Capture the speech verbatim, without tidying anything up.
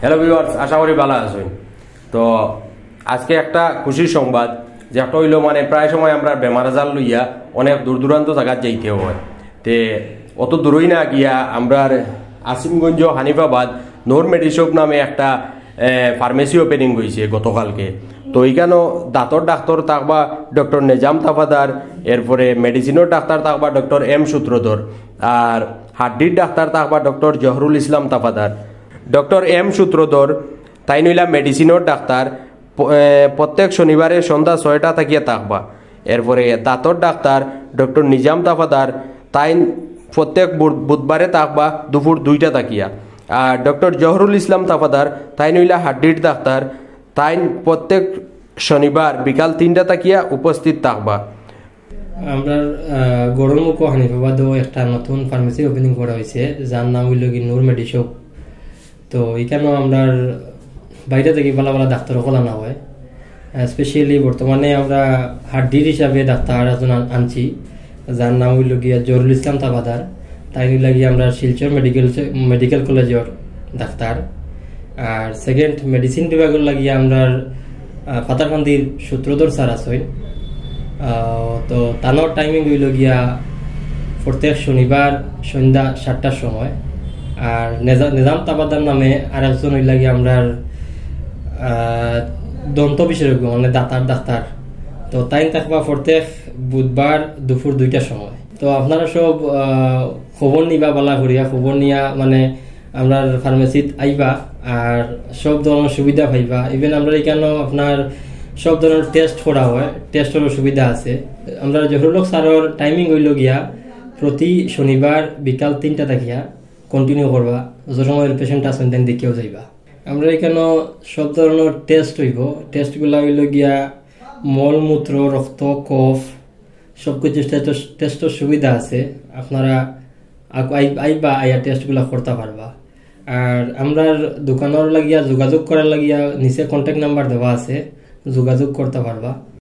Hello viewers, আশা করি ভালা আছইন। তো আজকে একটা খুশির সংবাদ, যেটা অইলো মানে প্রায় সময় আমরা বেমার আজার লইয়া অনেক দূর দূরান্ত জাগাত যাইতে হয়। তে অত দূরই না গিয়া আমরার আসিমগঞ্জ হানিফাবাদ নূর মেডিশপ নামে একটা ফার্মেসি ওপেনিং হইছে গতকালকে। তো ইখানো দাঁতর ডাক্তার থাকবা ডক্টর নিজাম তাফাদার, এরপরে মেডিসিনর ডাক্তার থাকবা ডক্টর এম সূত্রধর, আর হাড্ডির ডাক্তার থাকবা ডক্টর জহরুল ইসলাম তাফাদার। ডক্টর এম সূত্রধর, তাইন অইলা মেডিসিনর ডাক্তার, প-, এ, প্রত্যেক শনিবারে সন্ধ্যা ছয়টা থাকিয়া থাকবা। এরপরে দাঁতর ডাক্তার ডক্টর নিজাম তাফাদার, তাইন প্রত্যেক বুধ-, বুধবারে থাকবা দুপুর দুইটা থাকিয়া। আর ডক্টর জহরুল ইসলাম তাফাদার, তাইন অইলা হাড্ডির ডাক্তার, তাইন প্রত্যেক শনিবার বিকাল তিনটা থাকিয়া উপস্থিত থাকবা। আমরার, আহ, গরুরমুখ হানিফাবাদও একটা নতুন ফার্মেসি ওপেনিং করা হইছে, যার নাম অইলো কি নূর মেডিশপ। তো ইখানো আমরার বাইরে থাকি ভালা ভালা ডাক্তার অকল আনা হয়। স্পেশালি বর্তমানে আমরা হাড্ডির হিসাবে ডাক্তার একজন আন-, আনছি, যার নাম অইলো গিয়া জহরুল ইসলাম তাফাদার। তাইন অইলা গিয়া আমরার শিলচর মেডিকেল সে-, মেডিকেল কলেজর ডাক্তার। আর সেকেন্ড মেডিসিন বিভাগর লাগিয়া আমরার, আহ, পাথারকান্দির সূত্রধর স্যার আছইন। আহ, তো তানর টাইমিং অইলো গিয়া প্রত্যেক শনিবার সন্ধ্যা সাতটার সময়। আর নেজা-, নিজাম তাফাদার নামে আরেকজন অইলা গিয়া আমরার, আহ, দন্ত বিশেষজ্ঞ, মানে দাঁতর ডাক্তার। তো তাইন থাকবা প্রত্যেক বুধবার দুপুর দুইটার সময়। তো আপনারা সব, আহ, খবর নিবা, ভালা করিয়া খবর নিয়া, মানে, আমরার ফার্মেসিত আইবা আর সব ধরনের সুবিধা পাইবা। ইভেন আমরার ইখানো আপনার সব ধরনের টেস্ট করা হয়, টেস্টরও সুবিধা আছে। আমরার জহরুল হক স্যারর টাইমিং অইলো গিয়া প্রতি শনিবার বিকাল তিনটা থাকিয়া কন্টিনিউ করবা, যত সময় পেশেন্ট আছইন তাইন দেখিয়াও যাইবা। আমরার ইখানো সব ধরনের টেস্ট অইবো। টেস্টগুলা অইলো গিয়া মলমূত্র, রক্ত, কফ, সব কিছু টেস্টর, টেস্টর সুবিধা আছে। আপনারা আক-, আই-, আইবা, আইয়া টেস্টগুলা করতা পারবা। আর আমরার দোকানর লাগিয়া যোগাযোগ করার লাগিয়া নিচে কন্ট্যাক্ট নাম্বার দেওয়া আছে, যোগাযোগ করতা পারবা।